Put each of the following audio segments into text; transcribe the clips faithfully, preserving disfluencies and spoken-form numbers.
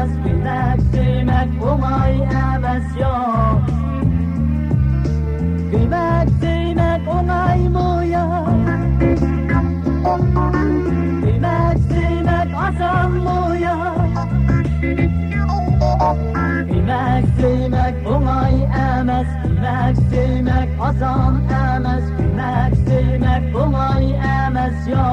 كۆيمەك سۆيمەك ئوڭاي ئەمەس يا. كۆيمەك سۆيمەك ئوڭايمۇ يا؟ كۆيمەك سۆيمەك ئاسانمۇ يا؟ كۆيمەك سۆيمەك ئوڭاي ئەمەس، كۆيمەك سۆيمەك ئاسان ئەمەس، كۆيمەك سۆيمەك ئوڭاي ئەمەس يا.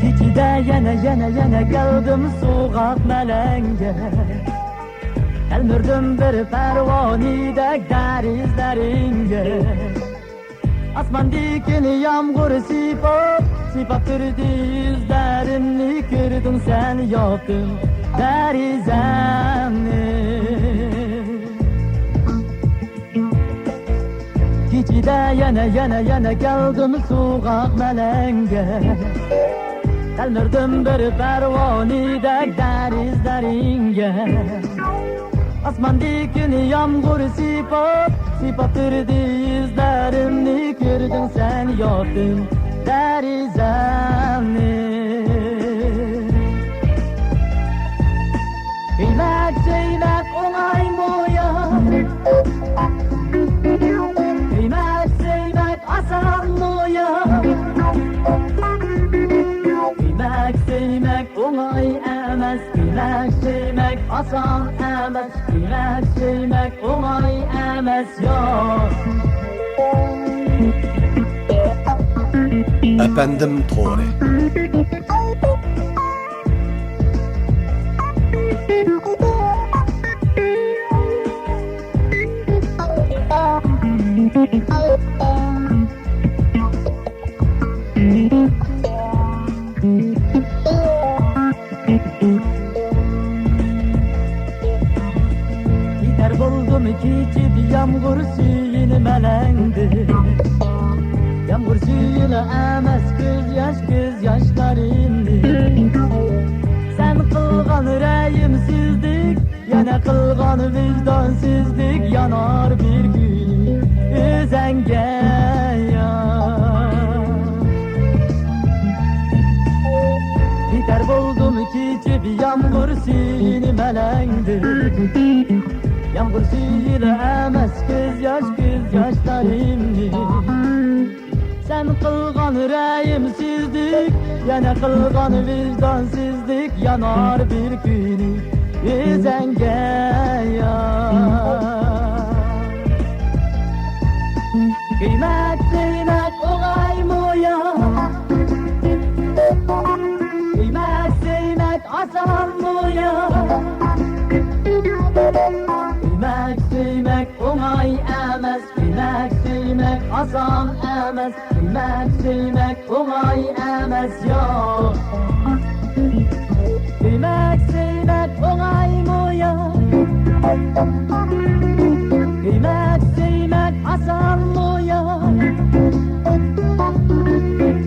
كېچىدە يەنە، يەنە، يەنە كەلدىم سوغۇق مەلەڭگە. تەلمۈردۈم بىر پەرۋانىدەك دەر ئىزلىرىڭگە. ئاسماندىكىن يامغۇر سىيپاپ، سىيپاپ تۇردى يۈزلىرىمنى، كۆردۈڭ سەن ياپتىم دېرىزەمنى. كېچىدە يەنە، يەنە، يەنە كەلدىم سوغۇق مەلەڭگە. تەلمۈردۈم بىر پەرۋانىدەك دەر ئىزلىرىڭگە. ئاسماندىكىن يامغۇر سىيپاپ، سىيپاپ تۇردى يۈزلىرىمنى، كۆردۈڭ سەن ياپتىم دېرىزەمنى. كۆيمەك سۆيمەك ئوڭايمۇ يا؟ كۆيمەك سۆيمەك ئاسانمۇ يا؟ كۆيمەك سۆيمەك ئوڭاي ئەمەس، كۆيمەك سۆيمەك ئاسان ئەمەس، كۆيمەك سۆيمەك ئوڭاي ئەمەس يا. ئەپەندىم تورى. كېتەر بولدۇم كېچىدە يامغۇر سۈيىنى مەلەڭدە. يامغۇر سۈيىلا ئەمەس كۆز ياش، كۆز ياشلىرىمنى. سەن قىلغان رەھىمسىزلىك، يەنە قىلغان ۋىجدانسىزلىك يانار بىر كۈنى ئۆزەڭگە يا. كېتەر بولدۇم كېچىدە يامغۇر سۈيىنى مەلەڭدە. يامغۇر سۈيىلا ئەمەس كۆز ياش، كۆز ياشلىرىمنى. سەن قىلغان رەھىمسىزلىك، يەنە قىلغان ۋىجدانسىزلىك يانار بىر كۈنى ئۆزەڭگە يا. كۆيمەك سۆيمەك ئوڭايمۇ يا؟ كۆيمەك سۆيمەك ئاسانمۇ يا؟ كۆيمەك سۆيمەك ئوڭاي ئەمەس، كۆيمەك سۆيمەك ئاسان ئەمەس، كۆيمەك سۆيمەك ئوڭاي ئەمەس يا. كۆيمەك سۆيمەك ئوڭايمۇ يا؟ كۆيمەك سۆيمەك ئاسانمۇ يا؟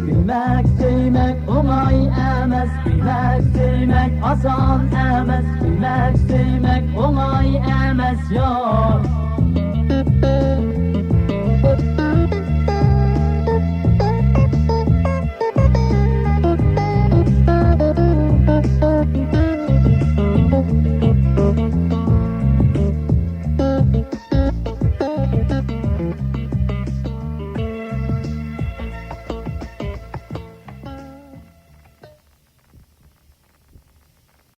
كۆيمەك سۆيمەك ئوڭاي ئەمەس، كۆيمەك سۆيمەك ئاسان ئەمەس، كۆيمەك سۆيمەك ئوڭاي ئەمەس يا.